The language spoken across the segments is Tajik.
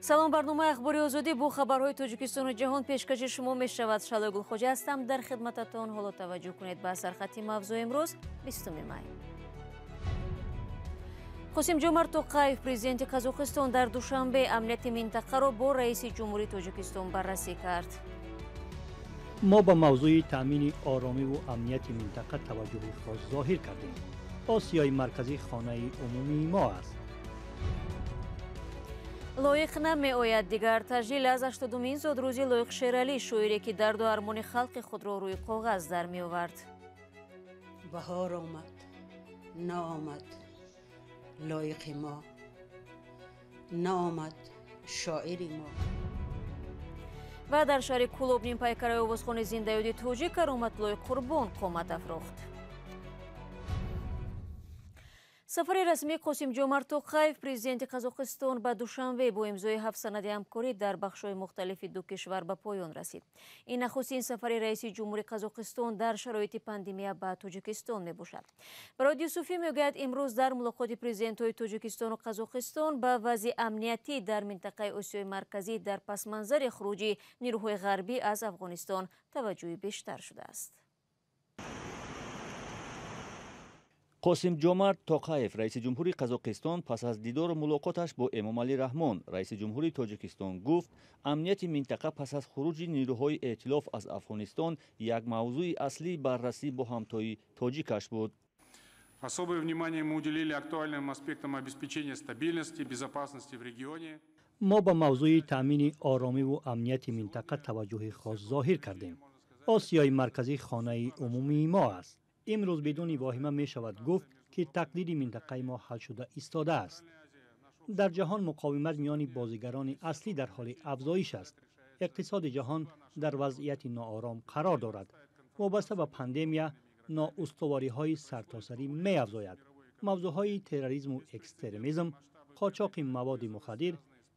Салом, барномаи Ахбори Озодӣ бо хабарҳои Тоҷикистону ҷаҳон пешкаши шумо мешавад. Шалои Гулхоҷа ҳастам дар хидмататон. Ҳоло таваҷҷӯҳ кунед ба сархати мавзӯи имрӯз, 20 май. Қосимҷомарт Тоқаев, президенти Қазоқистон, дар Душанбе амнияти минтақаро бо раиси ҷумҳурии Тоҷикистон баррасӣ кард. Мо ба мавзӯи таъмини оромиву амнияти минтақа таваҷҷӯҳи хос зоҳир кардем. Осиёи Марказӣ хонаи умумии мо аст. Лоиқ намеояд дигар. Таҷлил аз 80-умин зодрӯзи Лоиқ Шералӣ, шоире ки дарду армони халқи худро рӯи коғаз дар меовард. Баҳор омад, наомад лоиқи мо, наомад шоири мо. Ва дар шаҳри Кӯлоб нимпайкараи овозхони зиндаёди тоҷик Кароматуллои Қурбон қомат афрохт. Сафари расмии Қосимҷомарт Тоқаев, президенти Қазоқистон, ба Душанбе бо имзои 7 санади ҳамкорӣ дар бахшҳои мухталифи ду кишвар ба поён расид. Ин нахустин сафари раиси ҷумҳури Қазоқистон дар шароити пандемия ба Тоҷикистон мебошад. Барод Юсуфӣ мегӯяд, имрӯз дар мулоқоти президентҳои Тоҷикистону Қазоқистон ба вазъи амниятӣ дар минтақаи Осиёи Марказӣ дар пасманзари хуруҷи нирӯҳои ғарбӣ аз Афғонистон таваҷҷӯҳи бештар шудааст. Қосимҷомарт Тоқаев, раиси ҷумҳури Қазоқистон, пас аз дидору мулоқоташ бо Эмомалӣ Раҳмон, раиси ҷумҳури Тоҷикистон, гуфт, амнияти минтақа пас аз хуруҷи нирӯҳои эътилоф аз Афғонистон як мавзӯи аслии баррасӣ бо ҳамтои тоҷикаш буд. Особое внимание мы уделили актуальным аспектам обеспечения стабильности и безопасности в регионе. Мо ба мавзӯи таъмини оромиву амнияти минтақа таваҷҷӯҳи хос зоҳир кардем. Осиёи Марказӣ хонаи умумии мо аст. Имрӯз бидуни воҳима мешавад гуфт, ки тақдири минтақаи мо ҳал шуда истодааст. Дар ҷаҳон муқовимат миёни бозигарони аслӣ дар ҳоли афзоиш аст. Иқтисоди ҷаҳон дар вазъияти ноором қарор дорад. Вобаста ба пандемия ноустувориҳои сартосарӣ меафзояд. Мавзӯъҳои терроризму экстремизм, қочоқи маводи мухаддир,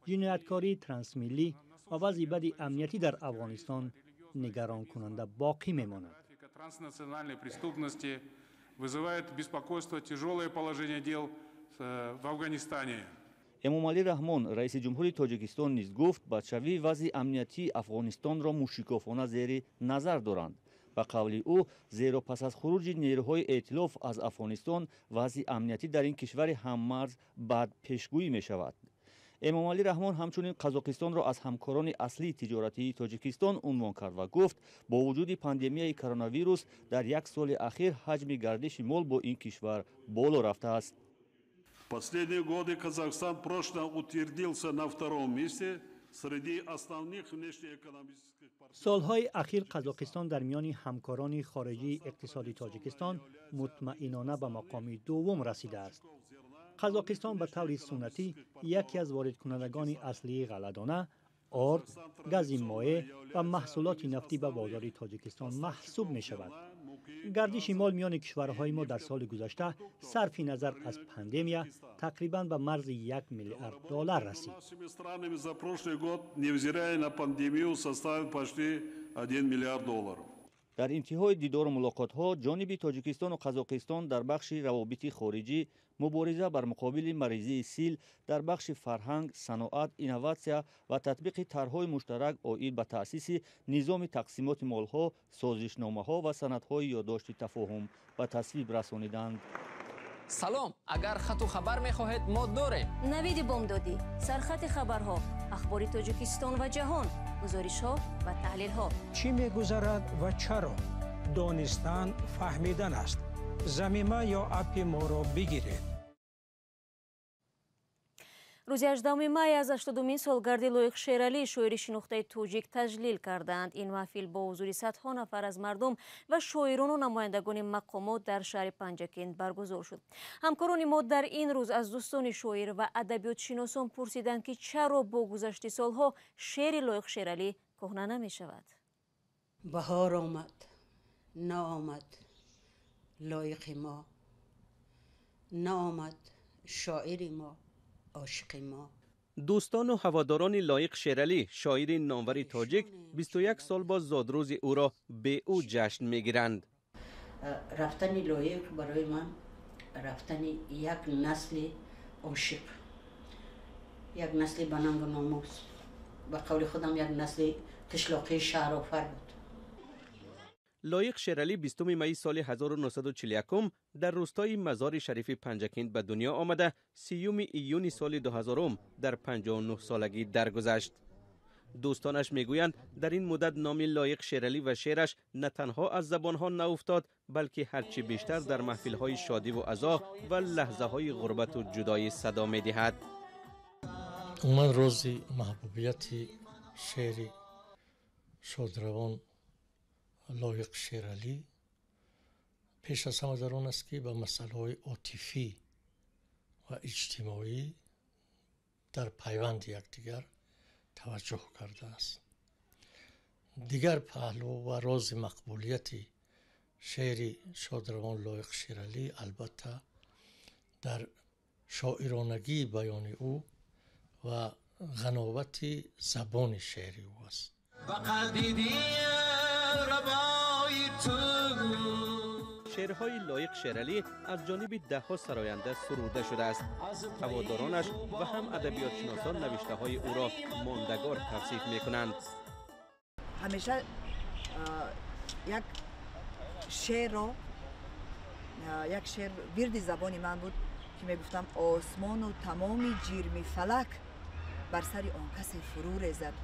ҷинояткории трансмиллӣ ва вазъи бади амниятӣ дар Афғонистон нигаронкунанда боқӣ мемонад. Транснациональной преступности вызывает беспокойство тяжелое положение дел в Афганистане. Эмомалӣ Раҳмон, раиси ҷумҳури Тоҷикистон, низ гуфт, бадшавии вазъи амниятии Афғонистонро мушикофона зери назар доранд. Ба қавли ӯ, зеро пас аз хуруҷи нерӯҳои эътилоф аз Афғонистон вазъи амниятӣ дар ин кишвари ҳаммарз бад пешгӯӣ мешавад. Эмомалӣ Раҳмон ҳамчунин Қазоқистонро аз ҳамкорони аслии тиҷоратии Тоҷикистон унвон кард ва гуфт, бо вуҷуди пандемияи коронавирус дар як соли ахир ҳаҷми гардиши мол бо ин кишвар боло рафтааст. Последние годы Казахстан прочно утвердился на втором месте среди основных внешнеэкономических партнеров. Солҳои ахир Қазоқистон дар миёни ҳамкорони хориҷии иқтисоди Тоҷикистон мутмаинона ба мақоми дуввум расидааст. Қазоқистон ба таври суннатӣ яке аз воридкунандагони аслии ғалладона, орд, гази моеъ ва маҳсулоти нафтӣ ба бозори Тоҷикистон маҳсуб мешавад. Гардиши мол миёни кишварҳои мо дар соли гузашта сарфи назар аз пандемия тақрибан ба марзи 1 миллиард доллар расид. Странами за прошлый год, невзирая на пандемию, составил почти 1 миллиард долларов. Дар интиҳои дидору мулоқотҳо ҷониби Тоҷикистону Қазоқистон дар бахши равобити хориҷӣ, мубориза бар муқобили маризии сил, дар бахши фарҳанг, саноат, инноватсия ва татбиқи тарҳҳои муштарак оид ба таъсиси низоми тақсимоти молҳо созишномаҳо ва санадҳои ёддошти тафоҳум ба тасвиб расониданд. Салом, агар хату хабар мехоҳед, мо дорем. Навиди бомдодӣ, сархати хабарҳо, ахбори Тоҷикистон ва ҷаҳон, гузоришҳо ва таҳлилҳо. Чӣ мегузарад ва чаро? Донистан фаҳмидан аст. Замима ё аппи моро бигиред. Рӯзи 18 май аз 80-умин солгарди Лоиқ Шералӣ, шоири шинохтаи тоҷик, таҷлил карданд. Ин маҳфил бо ҳузури садҳо нафар аз мардум ва шоирону намояндагони мақомот дар шаҳри Панҷакент баргузор шуд. Ҳамкорони мо дар ин рӯз аз дӯстони шоир ва адабиётшиносон пурсиданд, ки чаро бо гузашти солҳо шеъри Лоиқ Шералӣ кӯҳна намешавад. Баҳор омад, наомад лоиқи мо, наомад шоири мо, ошиқи мо. Дӯстону ҳаводорони Лоиқ Шералӣ, шоири номвари тоҷик, 21 сол боз зодрӯзи ӯро бе ӯ ҷашн мегиранд. Рафтани Лоиқ барои ман рафтани як насли ошиқ, Як насли ба нангу номус, ба қавли худам як насли қишлоқии шаҳрофар буд. Лоиқ Шералӣ 20 майи соли 1941 дар рӯстои Мазори Шарифи Панҷакент ба дунё омада, 30 июни соли 2000 дар 59 солагӣ даргузашт. Дӯстонаш мегӯянд, дар ин муддат номи Лоиқ Шералӣ ва шеъраш на танҳо аз забонҳо науфтод, балки ҳарчи бештар дар маҳфилҳои шодиву азо ва лаҳзаҳои ғурбату ҷудоӣ садо медиҳад. Умуман, рози маҳбубияти шеъри шодравон Лоиқ Шералӣ пеш аз ҳама дар он аст, ки ба масъалаҳои отифӣ ва иҷтимоӣ дар пайванди якдигар таваҷҷӯҳ кардааст. Дигар паҳлӯ ва рози мақбулияти шеъри шодравон Лоиқ Шералӣ албатта дар шоиронагии баёни ӯ ва ғановати забони шеъри ӯ аст. Шеърҳои Лоиқ Шералӣ аз ҷониби даҳҳо сароянда суруда шудааст. Ҳаводоронаш ва ҳам адабиётшиносон навиштаҳои ӯро мондагор тавсиф мекунанд. Ҳамеша як шеърро, як шеър вирди забони ман буд, ки мегуфтам: осмону тамоми ҷирми фалак бар сари он касе фурӯ резад,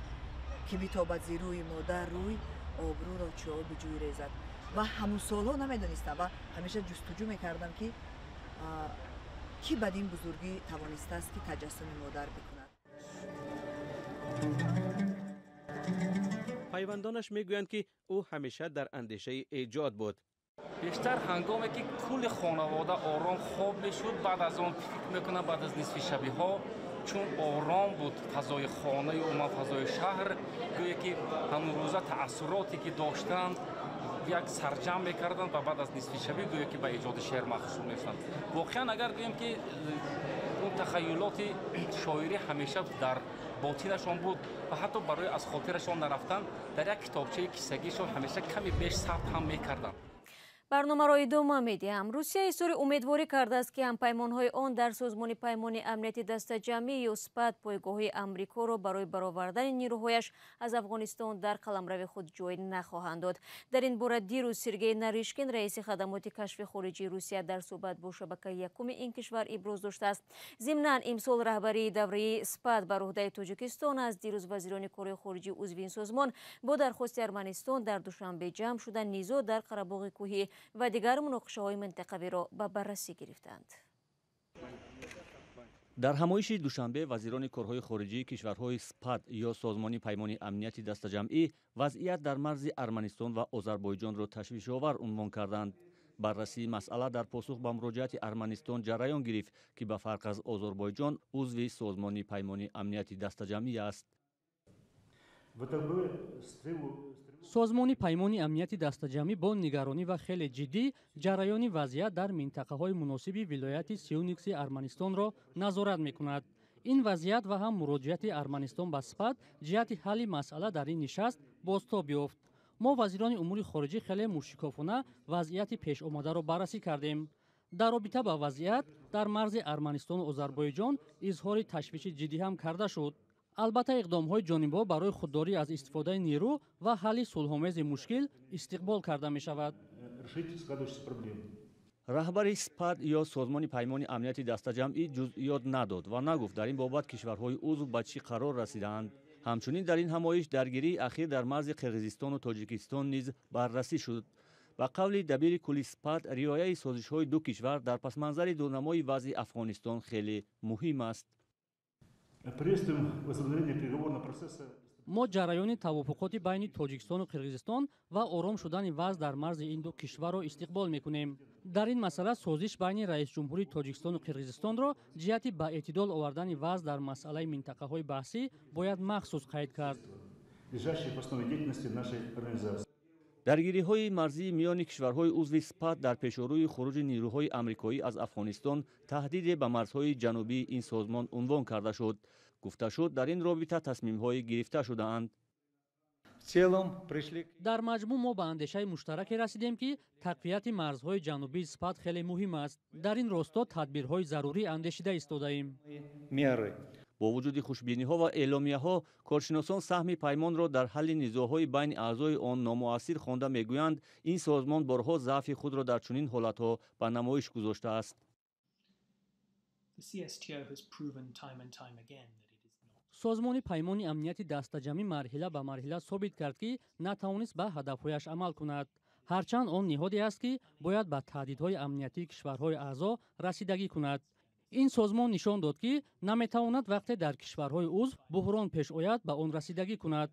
ки битобад зи рӯи модар рӯй, обрӯро чу оби ҷӯй резад. Ва ҳамун солҳо намедонистам ва ҳамеша ҷустуҷӯ мекардам, ки кӣ бад ин бузургӣ тавонистааст, ки таҷассуми модар бикунад. Пайвандонаш мегӯянд, ки ӯ ҳамеша дар андешаи эҷод буд. Бештар ҳангоме ки кулли хонавода ором хоб мешуд, баъд аз он фикр мекунам, баъд аз нисфи шабиҳо, чун ором буд фазои хонаю умуман фазои шаҳр, гӯе ки ҳамун рӯза таассуроте ки доштанд, як сарҷамъ мекарданд ва баъд аз нисфи шабӣ гӯё ки ба эҷоди шеър машғул мешуданд. Воқеан, агар гӯем ки он тахаюлоти шоирӣ ҳамеша дар ботинашон буд ва ҳатто барои аз хотирашон нарафтан дар як китобчаи киссагишон ҳамеша ками беш сабт ҳам мекарданд. Барномаро идома медиҳам. Русия изҳори умедворӣ кардааст, ки ҳампаймонҳои он дар Созмони Паймони Амнияти Дастаҷамъӣ ё СПАД пойгоҳҳои Амрикоро барои баровардани нирӯҳояш аз Афғонистон дар қаламрави худ ҷой нахоҳанд дод. Дар ин бора дирӯз Сергей Нарышкин, раиси хадамоти кашфи хориҷии Русия, дар суҳбат бо шабакаи якуми ин кишвар иброз доштааст. Зимнан, имсол раҳбарии давраи СПАД бар уҳдаи Тоҷикистон аст. Дирӯз вазирони корҳои хориҷии узви ин созмон бо дархости Арманистон дар Душанбе ҷамъ шуда, низоъ дар Қарабоғи кӯҳӣ ва дигар муноқишаҳои минтақавиро ба баррасӣ гирифтанд. Дар ҳамоиши Душанбе вазирони корҳои хориҷии кишварҳои СПАД ё Созмони Паймони Амнияти Дастаҷамъӣ вазъият дар марзи Арманистон ва Озарбойҷонро ташвишовар унвон карданд. Баррасии масъала дар посух ба муроҷиати Арманистон ҷараён гирифт, ки ба фарқ аз Озарбойҷон узви Созмони Паймони Амнияти Дастаҷамъӣ аст. Созмони Паймони Амнияти Дастаҷамъӣ бо нигаронӣ ва хеле ҷиддӣ ҷараёни вазъият дар минтақаҳои муносиби вилояти Сиюникси Арманистонро назорат мекунад. Ин вазъият ва ҳам муроҷиати Арманистон ба СПАД ҷиҳати ҳалли масъала дар ин нишаст бозтоб ёфт. Мо, вазирони умури хориҷӣ, хеле мушикофона вазъияти пешомадаро баррасӣ кардем. Дар робита ба вазъият дар марзи Арманистону Озарбойҷон изҳори ташвиши ҷиддӣ ҳам карда шуд. Албатта, иқдомҳои ҷонибҳо барои худдорӣ аз истифодаи нерӯ ва ҳалли сулҳомези мушкил истиқбол карда мешавад. Раҳбари СПАД ё Созмони Паймони Амнияти Дастаҷамъӣ ҷузъиёт надод ва нагуфт, дар ин бобат кишварҳои узв ба чӣ қарор расидаанд. Ҳамчунин дар ин ҳамоиш даргирии ахир дар марзи Қирғизистону Тоҷикистон низ баррасӣ шуд. Ба қавли дабири кулли СПАД, риояи созишҳои ду кишвар дар пасманзари дурнамои вазъи Афғонистон хеле муҳим аст. Мо ҷараёни тавофуқоти байни Тоҷикистону Қирғизистон ва ором шудани вазъ дар марзи ин ду кишварро истиқбол мекунем. Дар ин масъала созиш байни раисҷумҳури Тоҷикистону Қирғизистонро ҷиҳати ба эътидол овардани вазъ дар масъалаи минтақаҳои баҳсӣ бояд махсус қайд кард. Даргириҳои марзии миёни кишварҳои узви СПАД дар пешорӯи хуруҷи нирӯҳои амрикоӣ аз Афғонистон таҳдиде ба марзҳои ҷанубии ин созмон унвон карда шуд. Гуфта шуд, дар ин робита тасмимҳое гирифта шудаанд. Дар маҷмӯъ мо ба андешаи муштараке расидем, ки тақвияти марзҳои ҷанубии СПАД хеле муҳим аст. Дар ин росто тадбирҳои зарурӣ андешида истодаем. Бо Бо вуҷуди хушбиниҳо ва эъломияҳо, коршиносон саҳми паймонро дар ҳалли низоъҳои байни аъзои он номуассир хонда мегӯянд, ин созмон борҳо заъфи худро дар чунин ҳолатҳо ба намоиш гузоштааст. Созмони Паймони Амнияти Дастаҷамъӣ марҳила ба марҳила собит кард, ки натавонист ба ҳадафҳояш амал кунад. Ҳарчанд он ниҳоде аст, ки бояд ба таҳдидҳои амниятии кишварҳои аъзо расидагӣ кунад. Ин созмон нишон дод, ки наметавонад вақте дар кишварҳои узв буҳрон пеш ояд, ба он расидагӣ кунад.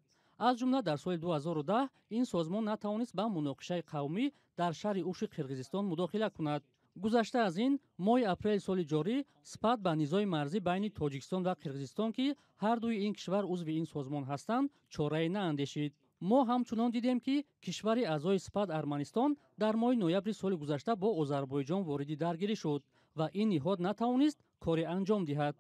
Аз ҷумла дар соли 2010 ин созмон натавонист ба муноқишаи қавмӣ дар шаҳри Уши Қирғизистон мудохила кунад. Гузашта аз ин, моҳи апрели соли ҷорӣ СПАТ ба низои марзӣ байни Тоҷикистон ва Қирғизистон, ки ҳар дуи ин кишвар узви ин созмон ҳастанд, чорае наандешид. Мо ҳамчунон дидем, ки кишвари аъзои СПАТ Арманистон дар моҳи ноябри соли гузашта бо Озарбойҷон вориди даргирӣ шуд ва ин ниҳод натавонист коре анҷом диҳад.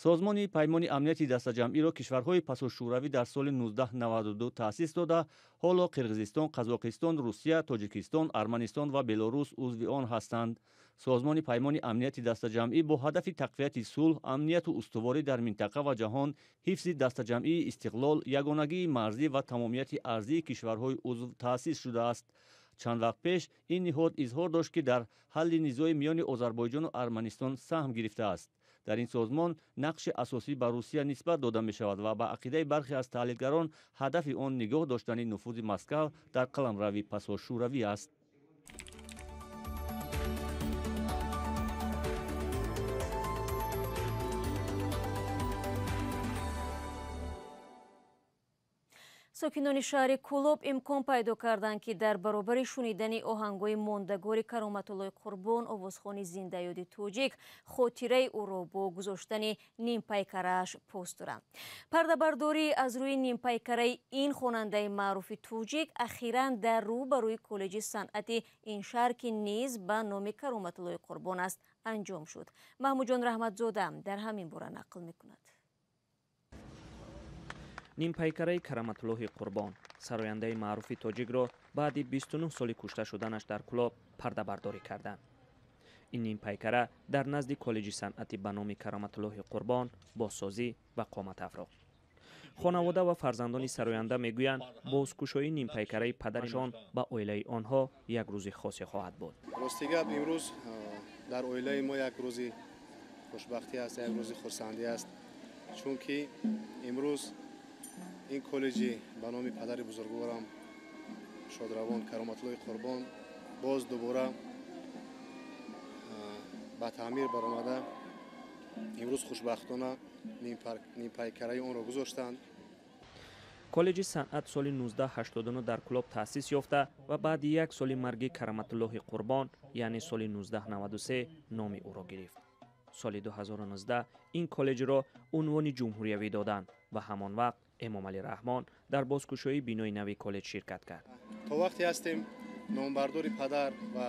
Созмони Паймони Амнияти Дастаҷамъиро кишварҳои пасошӯравӣ дар соли 1992 таъсис дода, ҳоло Қирғизистон, Қазоқистон, Русия, Тоҷикистон, Арманистон ва Белорус узви он ҳастанд. Созмони Паймони Амнияти Дастаҷамъӣ бо ҳадафи тақвияти сулҳ, амнияту устуворӣ дар минтақа ва ҷаҳон, ҳифзи дастаҷамъии истиқлол, ягонагии марзӣ ва тамомияти арзии кишварҳои узв таъсис шудааст. Чанд вақт пеш ин ниҳод изҳор дошт, ки дар ҳалли низои миёни Озарбойҷону Арманистон саҳм гирифтааст. Дар ин созмон нақши асосӣ ба Русия нисбат дода мешавад ва ба ақидаи бархе аз таҳлилгарон ҳадафи он нигоҳ доштани нуфузи Москав дар қаламрави пасошӯравӣ аст. Сокинони шаҳри Кӯлоб имкон пайдо карданд, ки дар баробари шунидани оҳангҳои мондагори Кароматуллои Қурбон, овозхони зиндаёди тоҷик, хотираи ӯро бо гузоштани нимпайкарааш пост доранд. Пардабардорӣ аз рӯи нимпайкараи ин хонандаи маъруфи тоҷик ахиран дар рӯ ба рӯи коллеҷи санъати ин шаҳр, ки низ ба номи Кароматуллои Қурбон аст, анҷом шуд. Маҳмудҷон Раҳматзода дар ҳамин бора нақл мекунад. Нимпайкараи Кароматуллоҳи Қурбон, сарояндаи маъруфи тоҷикро баъди 29 соли кушта шуданаш дар Кӯлоб пардабардорӣ карданд. Ин нимпайкара дар назди коллеҷи санъати ба номи Кароматуллоҳи Қурбон бозсозӣ ва қомат афрохт. Хонавода ва фарзандони сароянда мегӯянд, бозкушоии нимпайкараи падарашон ба оилаи онҳо як рӯзи хосе хоҳад буд. Рости гап, имрӯз дар оилаи мо як рӯзи хушбахтӣ аст, як рӯзи хурсандӣ аст, чунки имрӯз ин коллеҷи ба номи падари бузургворам шодравон Кароматуллоҳи Қурбон боз дубора ба таъмир баромада, имрӯз хушбахтона нимпайкараи онро гузоштанд. Коллеҷи санъат соли 1989 дар Кӯлоб таъсис ёфта ва баъди як соли марги Кароматуллоҳи Қурбон, яъне соли 1993 номи ӯро гирифт. Соли 2019 ин коллеҷро унвони ҷумҳуриявӣ доданд ва ҳамон вақт Эмомалӣ Раҳмон дар бозкушоии бинои нави коллеҷ ширкат кард. То вақте ҳастем номбардори падар ва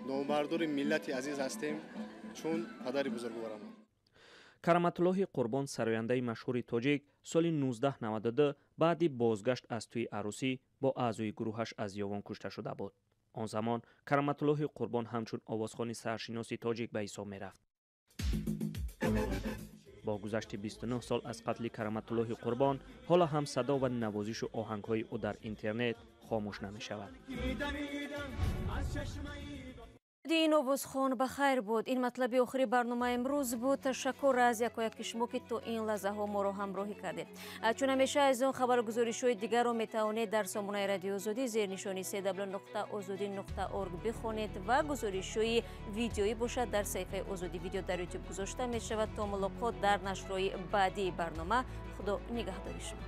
номбардори миллати азиз ҳастем, чун падари бузургворам. Кароматуллоҳи Қурбон, сарояндаи машҳури тоҷик, соли 1992 баъди бозгашт аз тӯи арӯсӣ бо аъзои гурӯҳаш аз ёвон кушта шуда буд. Он замон Кароматуллоҳи Қурбон ҳамчун овозхони саршиноси тоҷик ба ҳисоб мерафт. Бо гузашти 29 сол аз қатли Кароматуллоҳи Қурбон, ҳоло ҳам садо ва навозишу оҳангҳои ӯ дар интернет хомӯш намешавад. Ин овозхон ба хайр буд. Ин матлаби охири барномаи имрӯз буд. Ташаккур аз якояки шумо, ки то ин лаҳзаҳо моро ҳамроҳӣ кардед. Чун ҳамеша аз он хабару гузоришҳои дигарро метавонед дар сомонаи Радиои Озодӣ зернишони cw.ozodi.org бихонед ва гузоришҳои видеоӣ бошад дар саҳифаи Озодӣ видео дар ютуб гузошта мешавад. То мулоқот дар нашрҳои баъдии барнома, Худо нигаҳдори шумо.